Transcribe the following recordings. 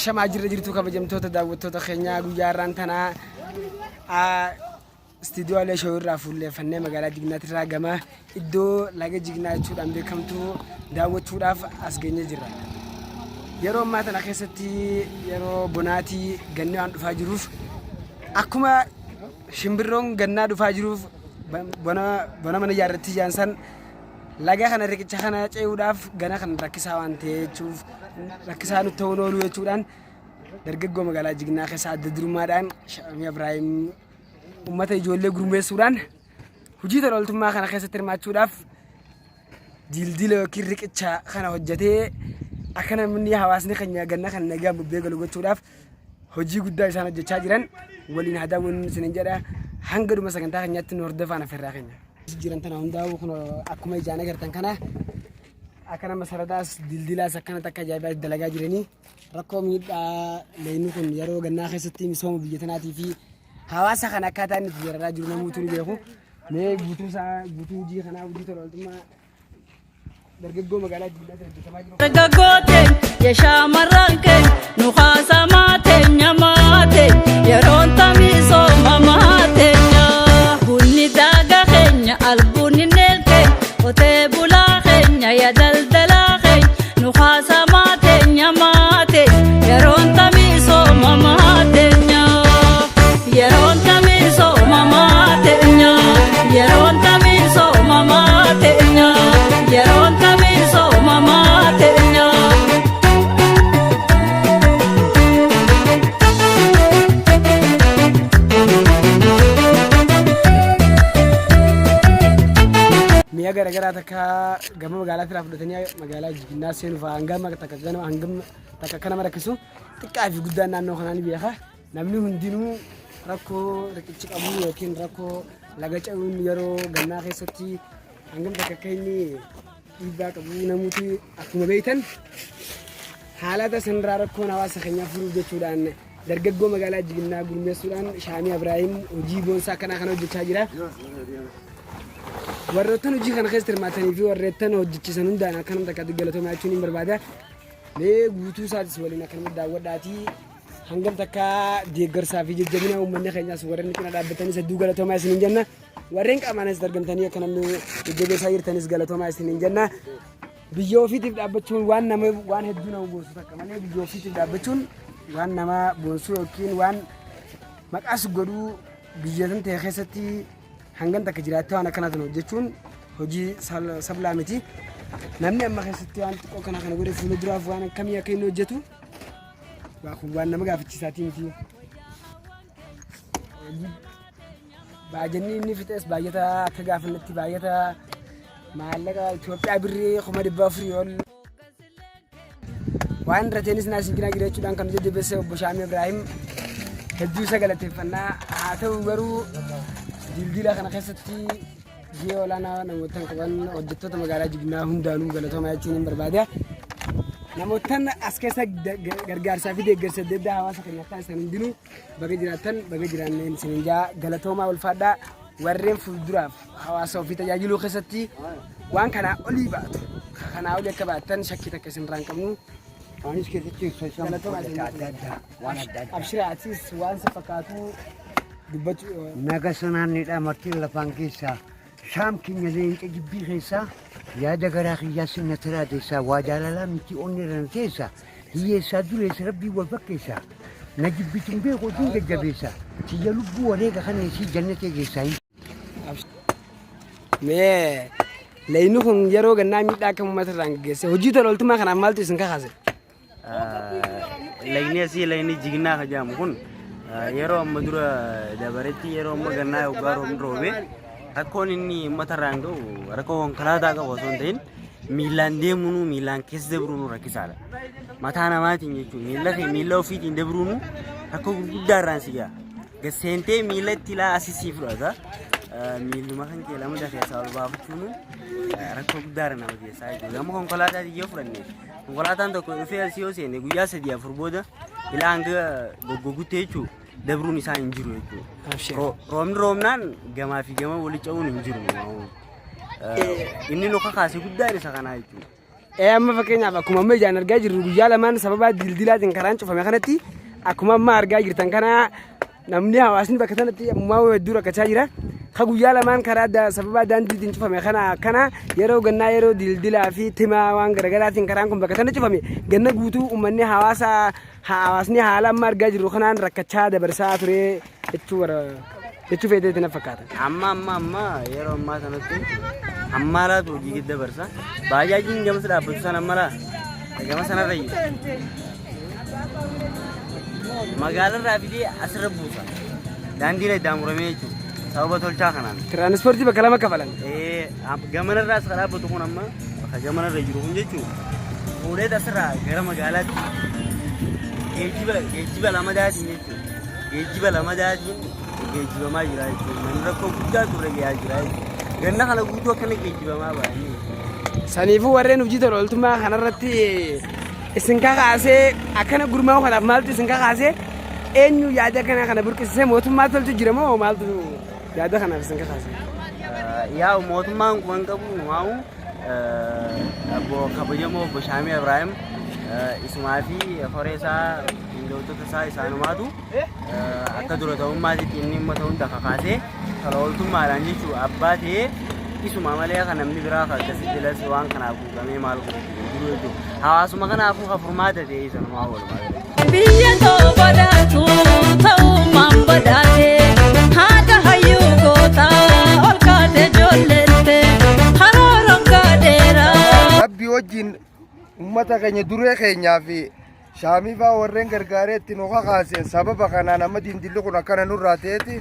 Ashamaa jirra jirtu kabajamtoota daawwattoota keenyaa, guyyaa har'aan tanaa istiidiyoo Alee Showuu irraa fuulleeffannee magaalaa Jignaati irraa gama iddoo laga Jignaa jechuudhaan beekamtu daawwachuudhaaf as geenyee jirra. Yeroo ammaa tana keessatti yeroo bonaatii ganni waan dhufaa jiruuf, akkuma shimbirroon gannaa dhufaa jiruuf bona bona mana ijaarratti ijaansan, laga kana riqicha kana ce'uudhaaf gana kan rakkisaa waan ta'e jechuuf rakkisaa nutti ta'uun ooluu jechuudhaan, dargaggoo magaalaa Jignaa keessa adda durummaadhaan Shaamii Ibraahim uummata ijoollee gurmeessuudhaan hojii tola ooltummaa kana keessatti hirmaachuudhaaf diildila yookiin riqicha kana hojjetee akka namni hawaasni keenya ganna kan nagaan bubbee galu gochuudhaaf hojii guddaa isaan hojjechaa jiran waliin haa daawwannu isiniin jedha. Hanga dhuma sagantaa keenyaatti nu hordofaan affeerraa keenya. Jiran tana hundaa'uu kun akkuma ijaan agartan kana akka nama saradaas dildilaas akkanatti akka ajaa'ibaatti dalagaa jiranii, rakkoo miidhaa leenni kun yeroo gannaa keessatti misooma biyya tanaatii fi hawaasa kana akkaataa inni itti dararaa jiru namoota ni beeku. Mee guutuu isaa, guutuu hojii kanaa, hojii tola ooltummaa dargaggoo magaalaa Jimmaatti hojjetamaa jiru. Dargaggooteen ya shaamarran keenya nu haasamaa teenya maate yeroon tamisooma maateenya bunni daaga keenya albuunni neel keenya qotee bulaa keenya ya daldalaa keenya nu haasamaa teenya maate yeroon tamisooma maateenya yeroon tamisooma maateenya yeroon tamisooma maateenya yeroon tamisooma maateenya. Mi'a garaagaraa takka gama magaalaa firaa fudhatanii magaalaa Jiginnaa seenuuf hangam takka ganama hangam takka akka nama rakkisu xiqqaa fi guddaan naannoo kanaa ni beeka. Namni hundinuu rakkoo riqichi qabu yookiin rakkoo laga ce'uun yeroo gannaa keessatti hangam takka akka inni dhiibbaa qabu namooti akkuma beektan, haalata sanirraa rakkoon hawaasa keenyaa furuuf jechuudhaan dargaggoo magaalaa Jiginnaa gurmeessuudhaan Shaamii Ibraahim hojii boonsaa akkanaa kana hojjechaa jira. Warroottan hojii kana keessatti hirmaatanii fi warroottan hojjechiisan hundaan akkanum takkaatti galatoomaa jechuun hin barbaada. Mee guutuu isaatis waliin akkanumatti daawwadhaatii hangam takka deeggarsaa fi jajjabina uummanni keenyaas warreen cina dhaabbatanis hedduu galatoomaa isiniin jenna. Warreen qaamaan asitti argamtanii akka namni jajjabeessaa jirtanis galatoomaa isiniin jenna. Biyya ofiitiif dhaabbachuun waan nama waan hedduu nama boonsu takka malee, biyya ofiitiif dhaabbachuun waan nama boonsu yookiin waan maqaas godhuu, biyya tan ta'e keessatti hangam takka jiraattee waan akkanaa tan hojjechuun hojii sablaa miti. Namni amma keessatti waan xiqqoo kana kana godhe fuula duraaf waan akkamii akka inni hojjetu waa kun waan nama gaafachiisaatii miti. Baajanni inni fixes baay'ata, akka gaafannetti baay'ata maallaqa Itoophiyaa birrii 400,000 ol. Waan irra teenis naa isin cinaa jira jechuudhaan kan jajjabeesse obbo Shaamii Ibraahim hedduu isa galateeffannaa. Haa ta'u garuu dildila kana keessatti gahee olaanaa namoota qaban hojjettoota magaalaa Jignaa hundaanuu galatoomaa jechuun hin barbaada. Namoottan as keessa gargaarsaa fi deeggarsa adda addaa hawaasa keenyaaf taasisan hundinuu baga jiraattan, baga jiraanneen isiniin jaa, galatoomaa, ulfaadhaa. Warreen fuulduraaf hawaasa ofii tajaajiluu keessatti waan kanaa olii baatu, kanaa olii akka baattan shakkii takka isinirraa hin qabnu. Anis keessatti socho'an Galatoomaa adda isin addaa waan adda addaa. Abshira, atis waan si fakkaatu dubbachuu. Naga sanaanidha martiin lafaan keessaa. Shaam keenya leenca jibbii keessaa yaada garaa kiyyaa sinna tiraa teessaa waa jaalalaa miti onni irra na teessa hiyyeessaa dureessa rabbii wal fakkeessa na jibbituun beeku oduun jajjabeessa tiyya lubbuu wareega kana isii jannatee geessaa. Mee layni kun yeroo gannaa miidhaa akka uummata irraan geggeesse, hojii tola ooltummaa kanaaf maaltu isin kakaase? Lagni asii, lagni Jignaa kan jedhamu kun, yeroo amma dura dabaretti yeroo amma gannaa yoggaa roobni roobe rakkoon inni uummata irraan gahu rakkoo konkolaataa qabu osoo hin ta'in miillaan deemuunuu, miillaan keessa dabruunuu rakkisaadha. Mataa namaatiin jechuun miilla kee miilla ofiitiin dabruunuu rakkoo gurguddaa irraan si gaha. Gad seentee miila itti ilaa asii sii fudhata. Miilluma kan kee lama keessaa ol baafachuun rakkoo guddaarra nama geessaa jechuudha. Gama konkolaataa yoo fudhanne, konkolaataan tokko dhufee asii yoo seene guyyaa 3 4 booda ilaa hanga goggogutti jechuudha dabruun isaa hin jiru jechuudha. Roobni roobnaan gamaa fi gama walitti ce'uun hin jiru. Inni nu kakaase guddaan isa kanaa jechuudha. Amma fakkeenyaaf akkuma amma ijaan argaa jirru guyyaa lamaan sababa dildilaatiin karaan cufame kanatti akkuma amma argaa jirtan kana namni hawaasni bakka sanatti ammaa hedduu rakkachaa jira. Ka guyyaa lamaan karaa sababa daandiitiin cufame kana akkana yeroo gannaa yeroo dildilaa fi timaa waan garaagaraatiin karaan kun bakka sana cufame ganna guutuu uummanni hawaasa hawaasni haala amma argaa jirru kanaan rakkachaa dabarsaa ture jechuu bara jechuu feeteetti na fakkaata. Amma yeroo ammaa sanatti ammaalaatu hojii gidda dabarsa. Baajaajiin gamas dhaabbatu sana ammalaa gama sanarra jiru. Magaalarraa fidee asirra buusa. Daandiin iddaan muramee jechuudha. Sababa tolchaa kanaan. Tiraanispoortii bakka lama kafalan. Gamanarraa as dhaabbatu kun amma bakka gamanarra jiru kun jechuudha. Fuudhee asirraa gara magaalaatti geejjiba lamadaatiin jechuudha. Geejjiba lamadaatiin geejjibamaa jira jechuudha. Namni rakkoo guddaa turre gahaa jira jechuudha. Ganna kana guutuu akkana geejjibamaa ba'anii. Saniifuu warreen hojii tola ooltummaa kanarratti isin kakaasee akkana gurmaa'u kanaaf maaltu isin kakaasee, eenyu yaada kana kana burqisiisee, mootummaa tolchu jira moo maaltu yaada kanaaf isin kakaase? Yaa, mootummaan kun qabu numaa'u obbo kabajamoo obbo Shaamii Ibraahim isumaa fi horee isaa, qindootota isaa isaanumaatu akka dura ta'ummaatitti inni uummata hunda kakaasee tola ooltummaadhaan jechuun abbaa ta'ee isuma malee kan namni biraa kan akkasitti las waan kanaaf quuqamee maal godhu jiru jechuudha. Hawaasuma kanaafuu kan furmaata ta'e isanumaa walumaa galatti. Biyya too badhaatu ta'ummaan badhaate, haadha hayyuu gootaa ol kaate ijoolleette karoora gaadheera. Rabbi wajjin ummata keenya duree keenyaa fi Shaamii fa'aa warreen gargaaree itti nu kakaaseen sababa kanaan amma dindilli kun akkana nurraa ta'eeti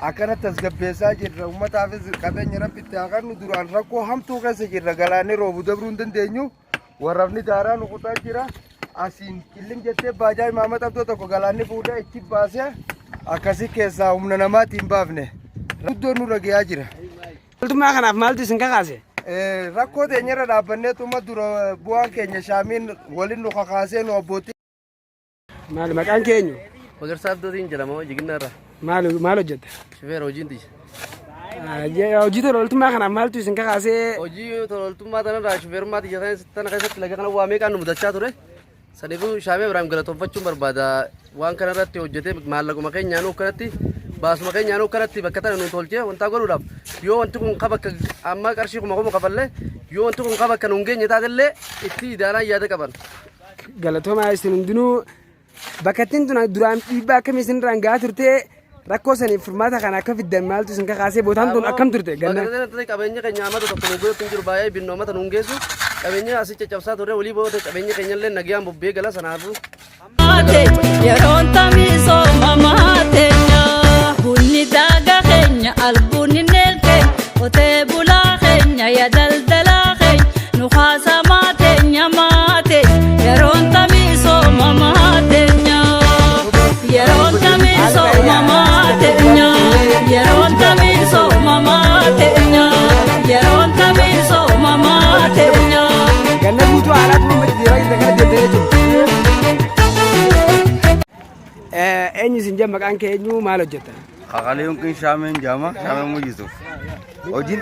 akkana tasgabbeessaa jirra. Ummataafis qabeenya Rabbi itti haa kennu. Duraan rakkoo hamtuu keessa jirra. Galaanni roobu dabruu hin dandeenyu. Warrafni daaraa nu kutaa jira. Asiin qillim jettee baajaa imaama xabdoo tokko galaanni fuudhee itti baasee akkasii keessaa humna namaatiin baafne. Guddoon nurra gahaa jira. Ooltummaa kanaaf maaltu isin kakaase? Rakkoo teenyarra dhaabbanneetuma dura bu'aan keenya Shaamiin waliin nu kakaasee nu abbootii. Maal, maqaan kee eenyu? Magarsaa Abdootiin jedhama, Jiginnaa irraa. Maal hojjetta? Shufeera hojiin tiyya. Hojii tola ooltummaa kanaaf maaltu isin kakaasee? Hojii tola ooltummaa tanarraa shufeerummaa tiyya tana keessatti laga kana waa meeqaan nu mudachaa ture. Saniifuu Shaamii Ibraahim galatoonfachuun barbaada. Waan kana irratti hojjetee maallaquma keenyaanuu akkanatti baasuma keenyaanuu akkanatti bakka tana nu tolchee wanta godhuudhaaf, yoo wanti kun ka bakka amma qarshii 1000 kafallee, yoo wanti kun ka bakka nu hin geenye taatellee itti idaanaa yaada qaban. Galatoomaa isin hundinuu. Bakka ittiin tun duraan dhiibbaa akkamii isin irraan gahaa turte, rakkoo saniif furmaata kana akka fiddan maaltu isin kakaasee, bootaan tun akkam turte ganna? Bakka kanatti qabeenya keenya amata tokko nu geessu hin jiru, baay'ee binnu amata nu hin geessu. Qabeenya asii caccabsaa turre walii booda qabeenya keenya illee nagayaan bobbee gala sanaafuu. Yeroon tamiisoo maateenya, bunni daagaa keenya, albuunni neelke, qotee bulaa keenya, ya daldalaa keenya, nu haasa maateenya maate. Yeroon tamiisoo maateenya, yeroon tamiisoo maateenya, yeroon tamiisoo maateenya, yeroon tamiisoo maateenya. Ganna guutuu haalaatu uummata deemaa jirta kana deemtee jechuudha. Eenyu isin jedhan, maqaan kee eenyu, maal hojjetta? Qaqalee yookiin Shaameen jaama, Shaameen Mujisuuf. Hojiin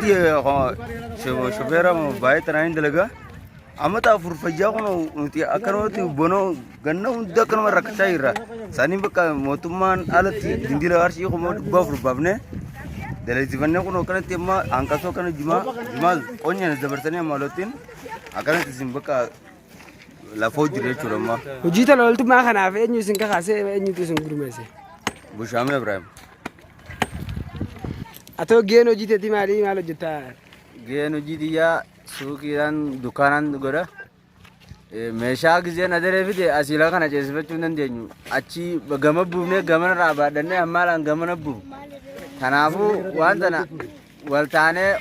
shofeera baay'ee tanaan hin dalagaa. Amata 4 fayyaa kun nuti akkanumatti bonoo ganna hunda akkanuma rakkachaa jirra. Isaaniin bakka mootummaan alatti dindila qarshii 400,000 baafnee dalagsifannee kun akkanatti amma hanqasoo akkana jimaa jimaa qonyaan dabarsanii amma lottiin akkanatti isin bakka lafoo jiru jechuudha amma. Hojii tola ooltummaa kanaaf eenyu isin kakaasee, eenyutu isin gurmeesse? Bushaamee Ibrahim. Atoo gaheen hojii teetii maali, maal hojjettaa? Gaheen hojii xiyyaa suuqiidhaan dukkaanaan godha. Meeshaa gizeen adaree fide asiilaa kana ceesifachuu hin dandeenyu. Achi gama buufnee gamanarraa baadhannee hammaalaan gamana buuf. Kanaafuu waan tana wal taanee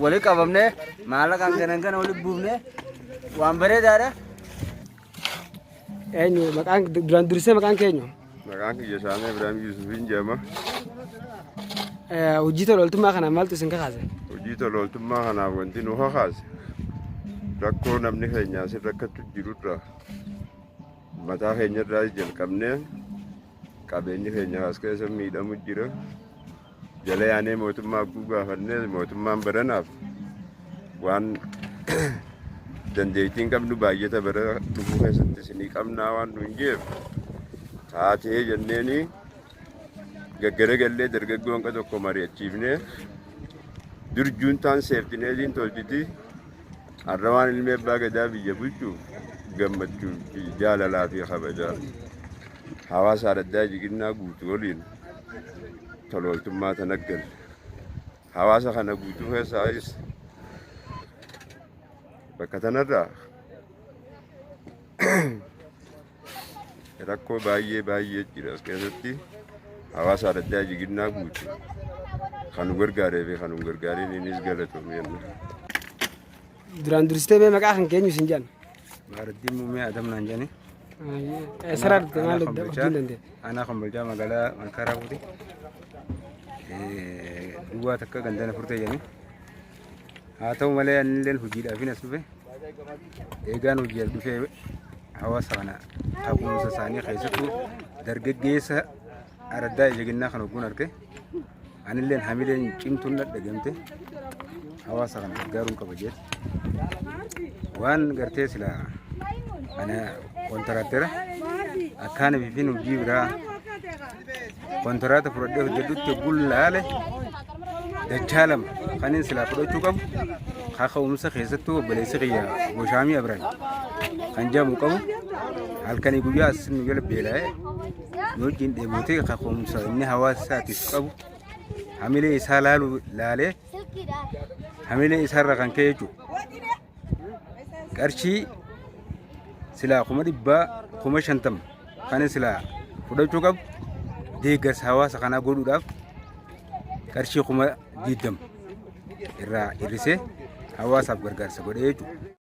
wali qabamnee maallaqaan ganan kana wali buufnee waan bareedaadha. Eenyu maqaan, duraan dursee maqaan kee eenyu? Maqaan kiyya Shaamee Ibrahim Yusufiin jedhama. Hojii tola ooltummaa kanaaf maaltu isin kakaase? Hojii tola ooltummaa kanaaf wanti nu kakaase rakkoo namni keenya asirra rakkatu jirurra mataa keenyarraa jalqabnee qabeenyi keenya as keessa miidhamu jira. Jala yaanee mootummaa abbuu gaafannee mootummaan baranaaf waan Dandeettiin qabnu baay'ata bara dhufuu keessatti isinii qabnaa waan nuun jeef taatee jenneeni gaggaragallee dargaggoo hanqa tokko mari'achiifnee dur juuntaan seeftineetiin tolchiti har'a waan ilmi abbaa gadaa biyya bulchuuf gammachuu fi jaalalaa fi kabajaa hawaasa araddaa jiginnaa guutuu waliin tolooltummaa tana galle. Hawaasa kana guutuu keessaayis bakka tanarraa rakkoo baay'ee baay'ee jira as keessatti hawaasa araddaa jiginnaa guutuu kan nu gargaaree fi kan nu hin gargaariin innis galatoomee jenna. Duraan dursitee mee maqaa kan keenyu isin jedhan. Maaraddiin Muummee Adam naan jedhani. Eessarraa dhufte maal hojii hin dandeenye? Aanaa Kombolchaa magaalaa Malkaa Raafuuti. Duwwaa takka gandana furtee jedhani. Haa ta'u malee anilleen hojiidhaafin as dhufe. Eegaan hojii as dhufee hawaasa kana taa'umsa isaanii keessattuu dargaggeessa araddaa ija kana hogguun arge anilleen hamileen cimtuun na dhagamte hawaasa kana gargaaruun qaba jedhe. Waan gartee silaa ana kontiraatera akkaan bifin hojii biraa kontiraata fudhadhee hojjedhutti hogguun laale dachaa lama kanin silaa fudhachuu qabu kaka'umsa keessattuu obboleessi kiyya Goshaamii Abrahaam kan jedhamu qabu halkanii guyyaa as nu jala beela'ee nu wajjin dheebotee kaka'umsa inni hawaasa isaatiif qabu hamilee isaa laalu laalee hamilee isaarra kan ka'e jechuudha. Qarshii silaa 500,000 50,000 kan silaa fudhachuu qabu deeggarsa hawaasa kanaa godhuudhaaf qarshii 20,000 irraa hir'isee hawaasaaf gargaarsa godhee jechuudha.